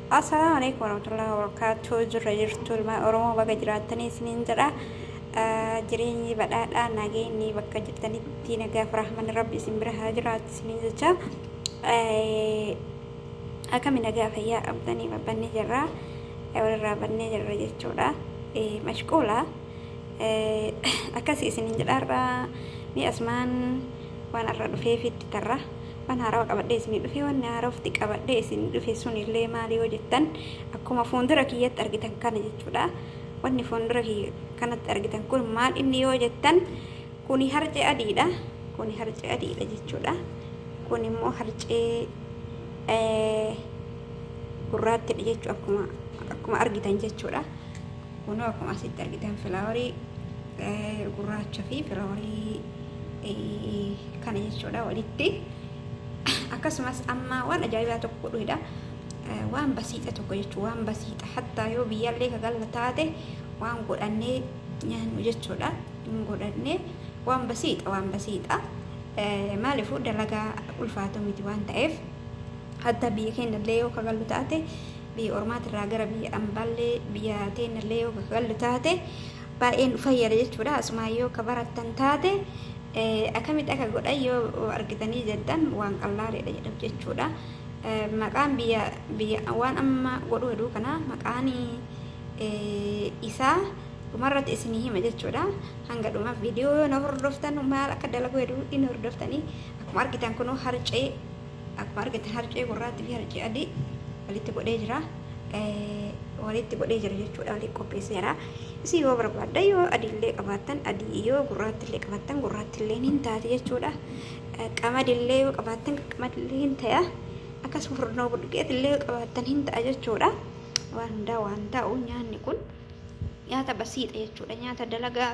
Assalaamu alaikum warahmatullahi wabarakatuh. Jirra jirtu ilmaan Oromoo, baga jiraattanii isiniin jedha. Jireenyi badhaadhaa, nageenyi bakka jirtanitti nagaaf rahmanni rabbi isin bira haa jiraatu isiniin jecha. Akkami, nagaa fayyaa qabdanii? Babbannee jirra, walirraa bannee jirra jechuudha. Mashquula akkasii isiniin jedha. Har'a mi asumaan waan har'a dhufeefitti tarra waan haarawaa qabadhee isinii dhufe. Wanni haarofti qabadhee isin dhufe sunillee maali yoo jettan, akkuma fuuldura kiyyatti argitan kana jechuudha. Wanni fuuldura kiyya kanatti argitan kun maal inni yoo jettan, kuni harcee adiidha. Kuni harcee adiidha jechuudha. Kun immoo harcee gurraattidha jechuudha, akkuma argitan jechuudha. Kunoo akkuma asitti argitan flourii gurraacha fi flourii kana jechuudha walitti. Akkasumas amma waan ajaa'ibaa tokko godhuudha. Waan basiixa tokko jechuudha, waan basiixa hattaa yoo biyyaallee kagalla taate waan godhannee nyaannu jechuudha. Hin godhannee, waan basiixa, waan basiixa. Maaliifuu dalagaa ulfaatoo miti waan ta'eef, hatta biyya keenyallee yoo kagallu taate, biyya ormaatirraa gara biyya ambaallee, biyya teenyallee yoo kagallu taate, baay'ee nu fayyada jechuudha. Asumaan yoo ka barattan taate, akkamitti akka godhan yoo argitanii jettan, waan qallaaleedha jedhamu jechuudha. Maqaan biyya waan amma godhuu heduu kana, maqaan isaa dhumarratti isinii hima jechuudha. Hanga dhumaaf viidiyoo yoo na hordoftan, maal akka dalagu heduu inni hordoftanii. Akkuma argitan kunoo harcee, akkuma argitan harcee gurraattii fi harcee adii walitti godhee jira. Walitti godhee jira jechuudha. Walitti qopheesseera. Isin yoo barbaaddan, yoo adiillee qabaattan adii, yoo gurraattillee qabaattan gurraattillee hin taate jechuudha. Qamadillee yoo qabaattan qamadillee hin ta'a. Akkasuma furnoo budduqeetillee yoo qabaattan hin ta'a jechuudha. Waan hundaa waan ta'u, nyaanni kun nyaata basiixa jechuudha. Nyaata dalagaa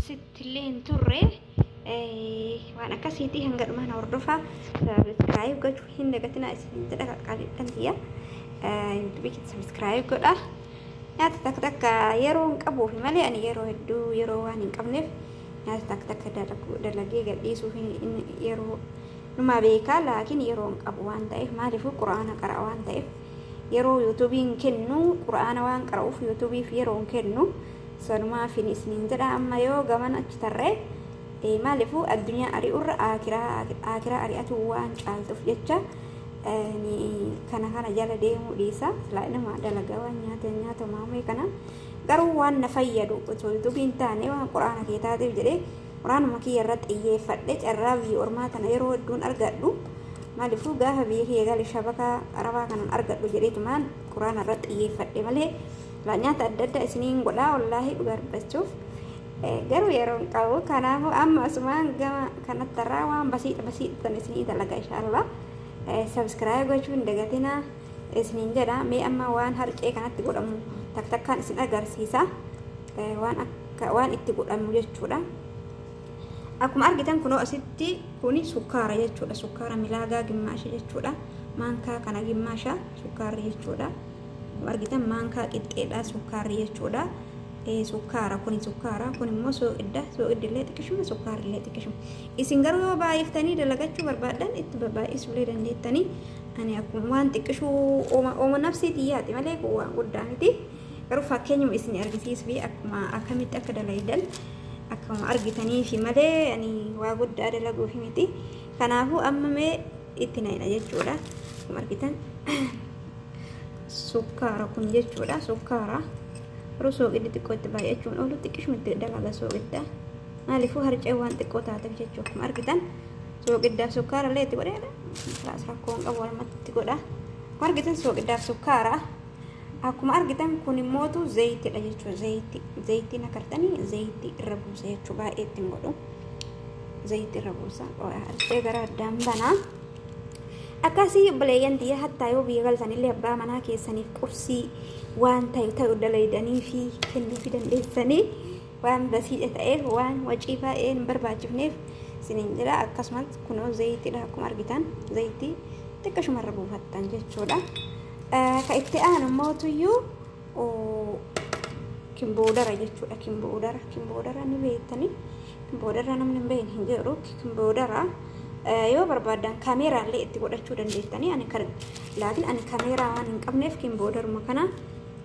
sittillee hin turre, waan akkasiitii. Hanga dhumaan hordofaa, subscribe gochuu hin dagatinaa isin jedha. Qaqqaaliidhaan tiyya YouTubeii subscribe godha. Nyaata takka takka yeroo hin qabuufi malee, ani yeroo hedduu yeroo waan hin qabneef, nyaata takka takka dalagee gadhiisuuf yeroo numa beekaa, laakiin yeroo hin qabu waan ta'eef. Maaliifuu Quraana qara waan ta'eef, yeroo YouTubeiin kennu Quraana waan qara'uuf, YouTubeiif yeroo hin kennu. Sanumaafin isiniin jedha. Amma yoo gaman achi tarree, maaliifuu addunyaa ari'urra aakiraa ari'atu waan caaltuuf jecha, kana kana jala deemuu dhiisa. Silaa nama dalagaa waan nyaata nyaata maamee kana garuu waan na fayyadu osoo YouTubeiin taane, waan Quraana kee taateef jedhee Quraanuma kiyya irratti xiyyeeffadhe. Carraa biyya ormaa tana yeroo hedduun argadhu, maaliifuu gaafa biyya kiyya gale shabakaa arabaa kanan argadhu jedheetumaan Quraana irratti xiyyeeffadhe malee, nyaata adda addaa isiniin godhaa wallaahi dhugaa dubbachuuf, garuu yeroo hin qabu. Kanaafuu amma asumaan gama kanatti irraa waan basiixa basiixa tan isinii dalaga inshaallah. Subscribe gochuu hin dagatinaa isiniin jedha. Mee amma waan harcee kanatti godhamu tak takkaan isin agarsiisa, waan akka waan itti godhamu jechuudha. Akkuma argitan kunoo asitti kuni sukkaara jechuudha. Sukkaara milaagaa gimmaasha jechuudha. Maankaa kana gimmaasha sukkaarri jechuudha. Akkuma argitan maankaa qixxeedha sukkaarri jechuudha. Sukkaara kuni sukkaara, kun immoo sooqidda. Sooqiddi illee xiqqishuma, sukkaarri illee xiqqishuma. Isin garuu yoo baay'iftanii dalagachuu barbaaddan, itti baay'isuullee dandeettanii. Ani akkuma waan xiqqishuu ooma nafsii xiyyaati malee, kun waan guddaa miti. Garuu fakkeenyuma isin argisiisuu fi akkuma akkamitti akka dalaydan akkuma argitanii fi malee, ani waa guddaa dalaguuf miti. Kanaafuu amma mee itti naqna jechuudha. Akkuma argitan sukkaara kun jechuudha, sukkaara. Garuu sooqiddi xiqqoo itti baay'achuun oolu, xiqqishuma itti dalaga sooqidda. Maaliifuu harcee waan xiqqoo taateef jechuudha. Akkuma argitan sooqiddaaf sukkaara illee itti godheedha. Kalaas rakkoo hin qabu, walumatti itti godha. Akkuma argitan sooqiddaaf sukkaara. Akkuma argitan kun immootu zayitiidha jechuudha. Zayitii, zayitiin agartanii, zayitii irra buusa jechuudha. Baay'ee ittiin godhu. Zayitii irra buusa. Harcee gara addaan banaa. Akkasii obboleeyyan tiyya, hattaa yoo biyya galtanillee abbaa manaa keessaniif qursii waan ta'e ta'u dalaydanii fi kennuufii dandeessanii, waan basiidha ta'eef, waan wacii baay'ee hin barbaachifneef isiniin jira. Akkasumas kunoo zayitiidha. Akkuma argitan zayitii xiqqashumarra buufattan jechuudha. Ka itti aanu mootuyyuu kimboodara jechuudha. Kimboodara, kimboodara ni beektanii. Kimboodara namni hin beekne hin jiru. Kimboodara Yoo barbaadan kaameeraallee itti godhachuu dandeettanii. Ani kan laakiin ani kaameeraa waan hin qabneef kimboodaruma kana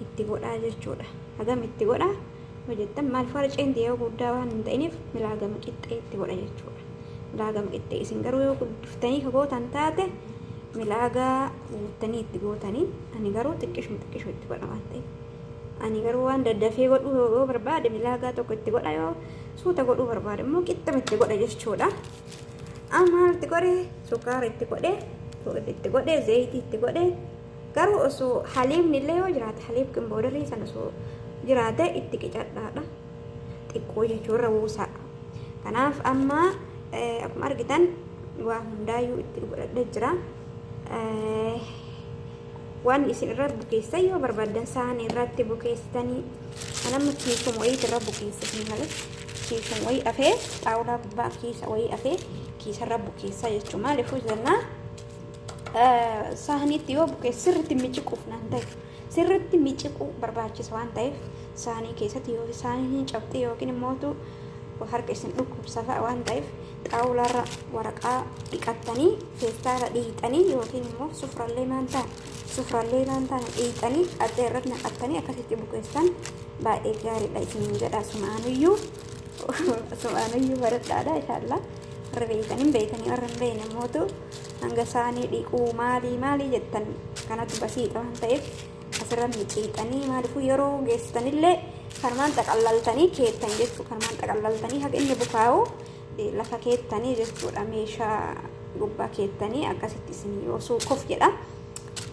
itti godhaa jechuudha. Hagam itti godhaa yoo jettan, maal harceen yoo guddaa waan hin ta'iniif milaagama qixxee itti godha jechuudha. Milaagama qixxee. Isin garuu yoo guddiftanii ka gootan taate, milaagaa guuttanii itti gootanii. Ani garuu xiqqishuma xiqqishuma itti godha waan ta'eef. Ani garuu waan daddafee godhuu yoo barbaade milaagaa tokko itti godha, yoo suuta godhuu barbaade immoo qixxama itti godha jechuudha. Amma maal itti godhe? Sukkaara itti godhe, itti godhe, zayitii itti godhe. Garuu osoo haliibni illee yoo jiraate, haliib kimboodarii sana osoo jiraate itti qicadhaadha. Xiqqoo jechuun irra buusaa. Kanaaf amma akkuma argitan waa hundaayyuu itti godhadhee jira. Waan isin irra bukeessan yoo barbaaddan saanii irratti bukeessitanii, kan amma kiisuma wayii irra bukeessitanii malee, kiisuma wayii afee xaawulaa gubbaa kiisa wayii afee kiisarra bukeessaa jechuudha. Maaliifuu jennaan, saaniitti yoo bukeesse sirriitti miciquuf naan ta'e, sirriitti miciquu barbaachisa waan ta'eef, saanii keessatti yoo saanii cabxee yookiin immoo harka isin dhukkubsa fa'a waan ta'eef, xaawulaarra waraqaa dhiqattanii, feestaala dhiqxanii, yookiin immoo sufrallee maan ta'an, sufrallee maan ta'an dhiqxanii adda irratti naqattanii akkasitti bukeessan baay'ee gaariidha isiniin jedha. Sumaanuyyuu baradhaadha inshallah. Warra beeytanii beeytanii, warra hin beekne immootu hanga saanii dhiquu maalii maalii jettan, kanatu basiidha waan ta'eef asirra miciixanii. Maaliifuu yeroo geessitanillee kanumaan xaqallaltanii keettan jechuu, kanumaan xaqallaltanii haga inni bukaa'u lafa keettanii jechuudha, meeshaa gubbaa keettanii akkasitti isin yoo kof jedha.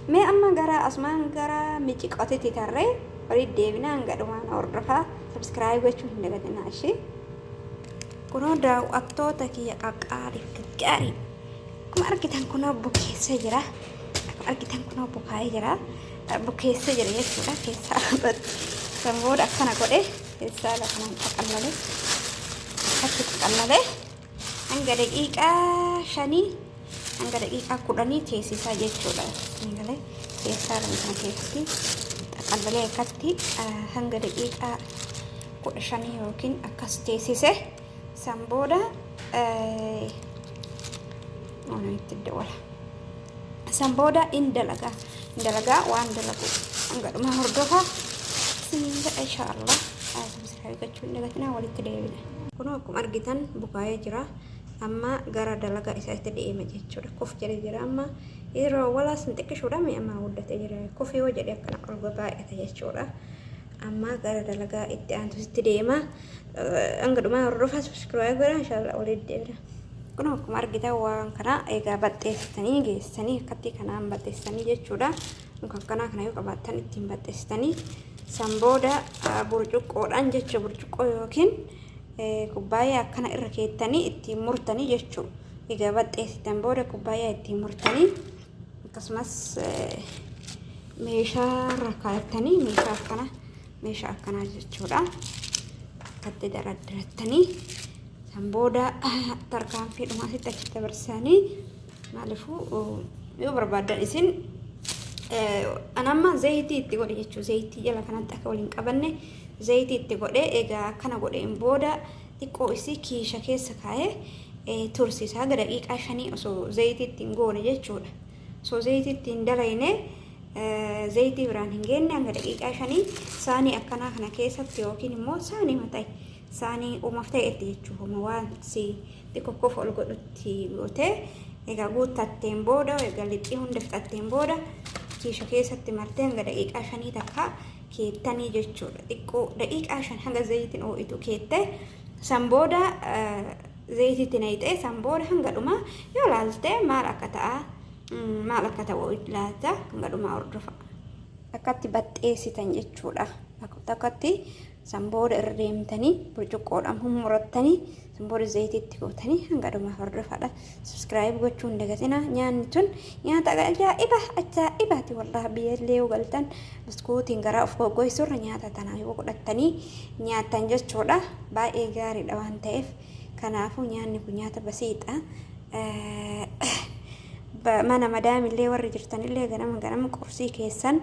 Mee amma gara asumaan gara miciqotitti tarree walitti deebina. Hanga dhumaan hordofaa, subscribe gochuu hin dagatinaa ishee. Kunoo daawwattoota kiyya qaqqaalii gaggaarii, akkuma argitan kunoo bukeessa jira. Akkuma argitan kunoo bukaa'ee jira. Bukeessa jira jechuudha keessaa san booda akkana godhe, keessaa kanaan xaqallale, akkatti xaqallale. Hanga daqiiqaa 5 hanga daqiiqaa 10 teessisaa jechuudha. Galee keessaa kana keessatti xaqallalee akkatti hanga daqiiqaa 15 yookiin akkas teessise. San booda itti dawala. San booda in dalagaa, in dalagaa. Waan dalagu hanga dhuma hordofaa isiniin jedha inshaallah. Subscribe gochuu hin dagatinaa. Walitti deebina. Kun akkuma argitan bukaa'ee jira. Amma gara dalagaa isaatti deema jechuudha. Kuf jedhee jira amma. Yeroo walaas hin xiqqishuudha mi, amma guddatee jira. Kuf yoo jedhe akkana ol baay'ata jechuudha. Amma gara dalagaa itti aantusitti deema. Hanga dhumaa hordofaa, subscribe godhaa, inshaallah walitti deebina. Kun akkuma argitan waan kana egaa baxxeessitanii geessanii akkatti kanaan baxxeessanii jechuudha. Muka akkanaa kana yoo qabaattan ittiin baxxeessitanii, san booda burcuqqoodhaan jecha, burcuqqoo yookiin kubbaayyaa akkana irra keettanii ittiin murtanii jechuudha. Egaa baxxeessitan booda kubbaayyaa ittiin murtanii, akkasumas meeshaa irra kaa'attanii, meeshaa akkana, meeshaa akkanaa jechuudha. Akkatti daraddarattanii san booda tarkaanfii dhumaasitti achi dabarsanii. Maaliifuu yoo barbaaddan isin, anamma zayitii itti godhe jechuudha. Zayitii jala kanatti akka waliin qabanne zayitii itti godhe. Egaa akkana godheen booda xiqqoo isii kiisha keessa kaa'ee tursiisa haga daqiiqaa 5 osoo zayitii itti hin goone jechuudha. Osoo zayitii itti hin dalayne, zayitii biraan hin geenne, hanga daqiiqaa 5 saanii akkanaa kana keessatti yookiin immoo saanii mata'e, saanii uumaaf ta'etti jechuudha. Waan si xiqqoo kofa ol godhutti gootee, egaa guuttatteen booda, egaa lixii hunda fixatteen booda kiisha keessatti martee hanga daqiiqaa 5 takka keettanii jechuudha. Xiqqoo daqiiqaa 5 hanga zayitiin ho'itu keettee, san booda zayitiitti naqxee, san booda hanga dhumaa yoo laalte maal akka ta'a, maal akka ta'u ilaalta. Hanga dhumaa hordofa. Akkatti baxxeessitan jechuudha. Akkatti san booda irra deemtanii burcuqqoodhaan mummurattanii, san booda zayitiitti gootanii hanga dhumaa hordofaadha. Subscribe gochuu hin dagatinaa. Nyaanni tun nyaata ajaa'iba ajaa'ibaati wallahi. Biyyallee yoo galtan buskuutiin garaa of goggoisurra nyaata tana yoo godhattanii nyaattan jechuudha. Baay'ee gaariidha waan ta'eef, kanaafuu nyaanni kun nyaata basiidha. Mana madaamillee warri jirtanillee ganama ganama qursii keessan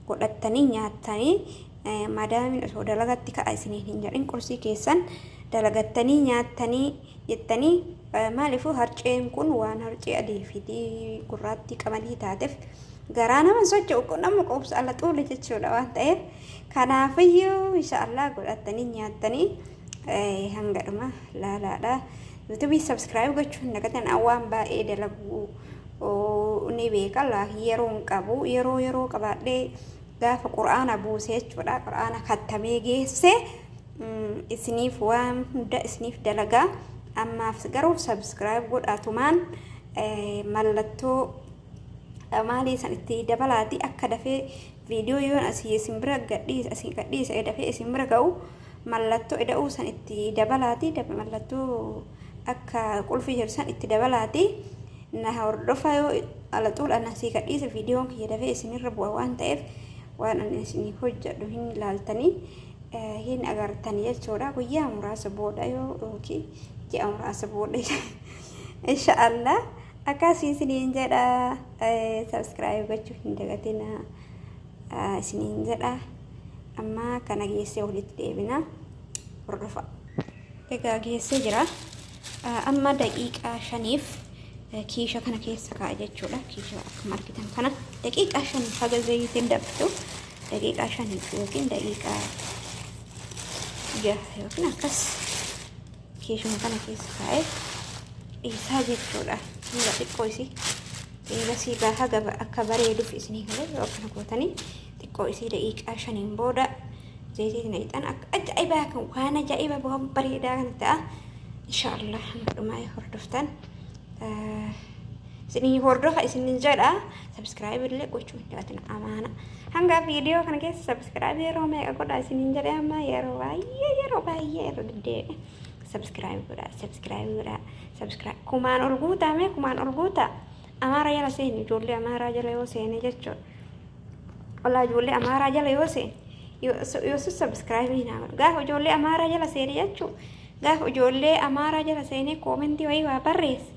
godhattanii nyaattanii, madaamiin osoo dalagatti ka'a isiniin hin jedhin qursii keessan Dalagattanii nyaattanii jettanii, maaliifuu harceen kun waan harcee adii fi gurraattii qamadii taateef garaa nama socho'u, nama quubsa ala xuule jechuudha waan ta'eef, kanaafiyyuu inshaallah godhattanii nyaattanii. Hanga dhuma laalaadha. Yuutuubii subscribe gochuun dagatan. Waan baay'ee dalaguu ni beeka, yeroo hin qabu. Yeroo qabaadhee gaafa Qur'aana buuse jechuudha. Qur'aana kattamee geesse isiniif waan hunda isiniif dalagaa. Ammaaf garuu subscribe godhaatumaan mallattoo maalii san itti dabalaati, akka dafee viidiyoo yoon asii isin bira gadhiisa, asii gadhiisa, dafee isin bira ga'u mallattoo ida'uu san itti dabalaati, mallattoo akka qulfii jedhu san itti dabalaati na hordofa. Yoo ala xuula asii gadhiisa, viidiyoon kiyya dafee isinirra bu'a waan ta'eef, waan ani isinii hojjedhu hin ilaaltanii, hin agartanii jechuudha. Guyyaa muraasa booda yoo yookiin ji'a muraasa booda inshaallah akkasii isiniin jedha. Subscribe gochuu hin dagatina isiniin jedha. Amma kana geessee walitti deebina, hordofa. Egaa geessee jira. Amma daqiiqaa 5f kiisha kana keessa kaa'a jechuudha. Kiisha akkuma argitan kana daqiiqaa 5f, haga zayitiin dabtu daqiiqaa 5f yookiin daqiiqaa 6 yookiin akkas kiishuma kana keessa kaa'ee dhiisaa jechuudha. Hanga xiqqoo isii eegasii haga akka bareeduuf isinii galee, yoo akkana gootanii xiqqoo isii daqiiqaa 5n booda zayitii naqxan, akka ajaa'ibaa kan waan ajaa'ibaa waan bareedaa kan ta'a. Inshaallah hanga dhumaa hordoftan isinii hordofa isinin jedha. Subscribe illee gochuu hin dagatina, amaana. Hanga viidiyoo kana keessa subscribe yeroo meeqa godha isinin jedhe? Amma yeroo baay'ee, yeroo baay'ee irra deddeebi'e subscribe godha, subscribe godha, subscribe. Kumaan ol guutame, kumaan ol guuta. Amaara jala seeni, ijoollee Amaaraa jala yoo seene jechuudha. Walaa ijoollee Amaaraa jala yoo seene yoo subscribe naa godha. Gaafa ijoollee Amaaraa jala seene jechuudha, gaafa ijoollee Amaaraa jala seenee koomentii wayii waa barreesse,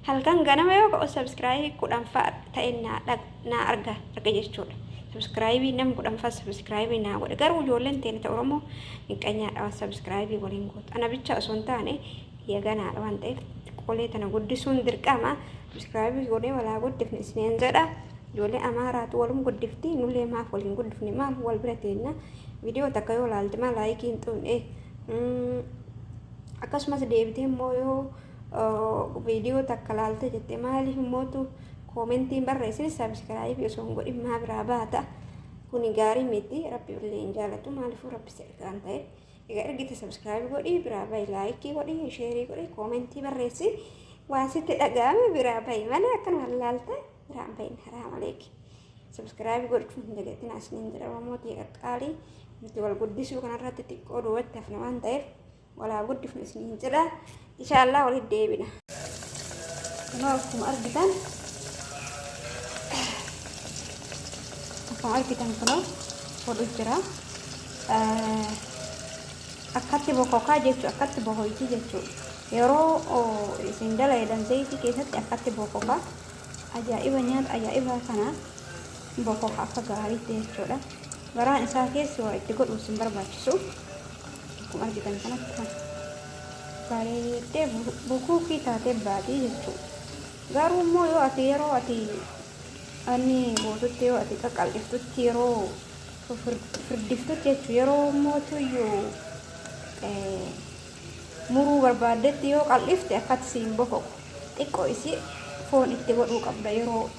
halkan ganama yoo ka'u subscribe 10 fa'a ta'e naa arga jechuudha. Subscribe nama 10 fa'a subscribe naa godhe. Garuu ijoolleen teenya ta'e Oromoo miqqanyaadha, waan subscribe waliin gootu. Ana bicha osoo hin taane biyya ganaadha waan ta'eef, qolee tana guddisuun dirqama. Subscribe godhee walaa guddifne isiniin jedha. Ijoollee Amaaraatu walum guddifti, nullee maaf waliin guddifne? Maaf wal bira teenna? Viidiyoo takka yoo laalte maa like hin xuqne? Akkasumas deebitee immoo yoo viidiyoo takka laalte jette, maaliif immootu koomentiin barreessine? Subscribe osoo hin godhin maa biraa baata? Kuni gaarii miti, Rabbi illee hin jaalatu. Maaliifuu Rabbi si ergaan ta'e. Egaa ergite subscribe godhii biraa bahi, like godhii, share godhii, koomentii barreessi, waan sitti dhaga'ame biraa bahi malee akkanuma laalte biraan bahin, haraam aleeki. Subscribe gochuu hin dagatinaa isiniin jedha. Mootii qaqqaalii, nuti wal guddisuu kanarratti xiqqoo duubatti hafna waan ta'eef, walaa guddifnu isiniin jedha. Inshaallah walitti deebina. Kunoo akkuma argitan kunoo hodhu jira. Akkatti bokokaa jechuu, akkatti bohoyti jechuu. Yeroo isin dalagan zayitii keessatti akkatti bokokaa, ajaa'iba, nyaata ajaa'ibaa kana bokoka akka gaariitti jechuudha. Garaan isaa keessi waa itti godhu isin barbaachisu. Akkuma argitan kanatti kan bareeddee bukuukii taatee baatii jechuudha. Garuu immoo yoo ati yeroo ati inni gootutti, yoo ati qaqal'iftutti, yeroo firdiftutti jechuudha, yeroo mootuyyuu muruu barbaaddetti yoo qal'ifte akkatti siin bokoku. Xiqqoo isii foon itti godhuu qabda yeroo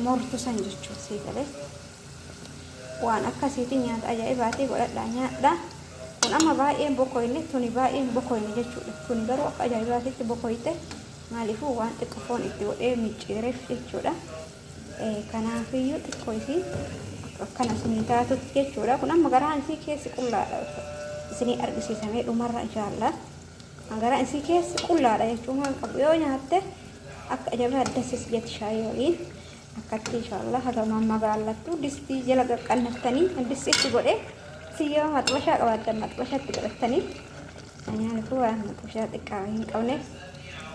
murtu san jechuudha, sii galee. Waan akkasiitiin nyaata ajaa'ibaatii godhadhaa nyaadhaa. Kun amma baay'een bokoyne, tuni baay'een bokoyne jechuudha. Tuni garuu akka ajaa'ibaatitti bokoyte. Maaliifuu waan xiqqoo foon itti godhee micciireef jechuudha. Kanaafiyyuu xiqqoo isii akkana isinii taatutti jechuudha. Kun amma garaan isii keessi qullaadha. Isinii argisiisamee dhumarra inshaallah. Garaan isii keessi qullaadha jechuun waan qabu yoo nyaatte akka ajaa'iba addasis jetti shaayii waliin. Akkatti inshaallah haga magaallattu distii jala qaqqannattanii distiitti godhee, siyyoo maxbashaa qabaattan maxbashaatti godhattanii. Nyaanni waan maxbashaa xiqqaa hin qabneef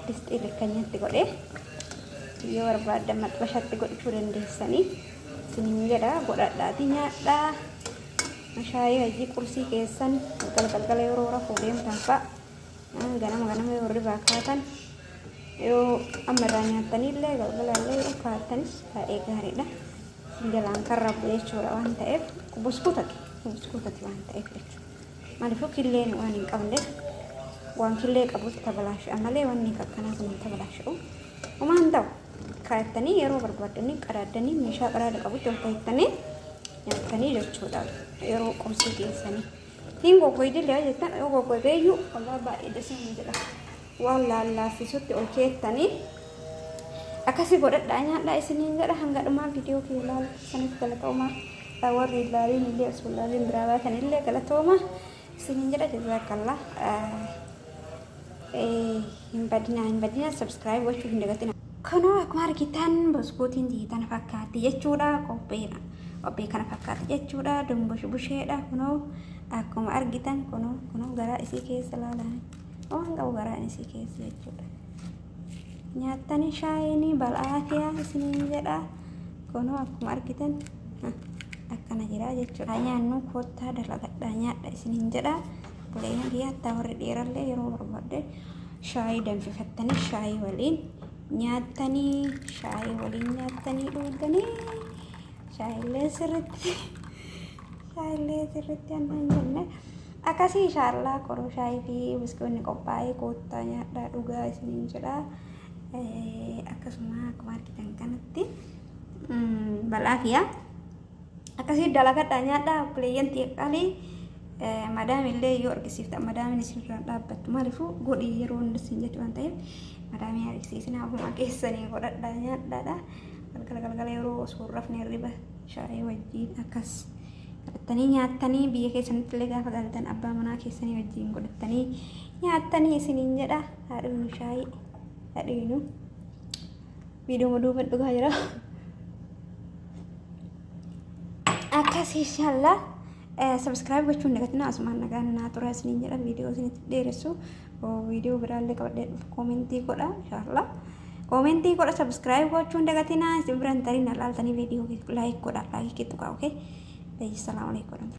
distii likkanyatti godhee, yoo barbaaddan maxbashaatti godhachuu dandeessanii isiniin jedha. Godhadhaati nyaadhaa. Shaayii hajii qursii keessan galgala galgala yeroo rafuu deemtan fa'a ganama ganama yoo hirribaa kaatan yoo amma irraa nyaattaniillee galgala illee yoo kaatanis baay'ee gaariidha. Jalaan kan rabu jechuudha waan ta'eef buskuutati buskuutati waan ta'eef jechuudha. Maaliifuu killeen waan hin qabneef waan killee qabutti tabalaasha'a malee wanni akkanaa kun hin tabalaasha'u. Homaa hin ta'u. Kaayattanii yeroo barbaaddanii qadaaddanii meeshaa qadaada qabutti ol kaayattanii nyaattanii jechuudha yeroo qursii keessanii. Hin goggoydillee yoo jettan yoo goggoydeeyyuu walaa baay'ee dasii jedha. Waan laallaaffisutti ol keettanii akkasii godhadhaa nyaadhaa isiniin jedha. Hanga dhumaa viidiyoo kiyya ilaalu saniif galatoomaa. Warri ilaaliin illee osoo ilaaliin biraa baatan illee galatooma isiniin jedha. Jazaakallaa. Hin badinaa, hin badinaa, subscribe gochuu hin dagatina. Kunoo akkuma argitan buskuutiin tana fakkaatti jechuudha. Qopheedha. Qophii kana fakkaatti jechuudha. Dumbush busheedha. Kunoo akkuma argitan kunoo kunoo garaa isii keessa ilaalaa. Waan qabu garaan isii keessa jechuudha. Nyaattanii shaayiin bal'aafiyaa isiniin jedha. Kunoo akkuma argitan akkana jira jechuudha. Nyaannu koottaa dalagadhaa nyaadha isiniin jedha. Buleeyyan kiyya hattaa warri dhiirallee yeroo barbaadde shaayii danfifattanii shaayii waliin nyaattanii shaayii waliin nyaattanii dhugdanii shaayillee sirritti shaayillee sirritti annan jenne akkasii inshaallaa qoroo shaayii fi biskiwwanni qophaa'ee koottaa nyaadhaa dhugaa isiniin jedha. Akkasuma akkuma argitan kanatti bal'aafiyaa. Akkasii dalagadhaa nyaadhaa obboleeyyan xiqqaalii. Madaamillee yoo argisiiftan madaamin isinirraa dhaabbattu, maaliifuu godhi yeroo hundi isin jettu waan ta'eef madaamii argisiisinaa, ofuma keessanii godhadhaa nyaadhaadha. Galgala galgala yeroo osoo hin rafne hirriba shaayii wajjin akkas godhattanii nyaattanii biyya keessanitti illee gaafa galtan abbaa manaa keessanii wajjin godhattanii nyaattanii isiniin jedha. Haadhiinu shaayii haadhiinu viidiyoo duuba dhugaa jira. Akkas inshallah subscribe gochuun dagatinaa. Asumaan nagaan naa tura isiniin jedha. Viidiyoo isinitti dheeressu viidiyoo biraallee qabadhee dhufu koomentii godha inshallah. Koomentii godha, subscribe gochuun dagatinaa. Isin bira hin tarin laaltanii viidiyoo like godha, like tuqaa. Okay. Assalaamu alaikum.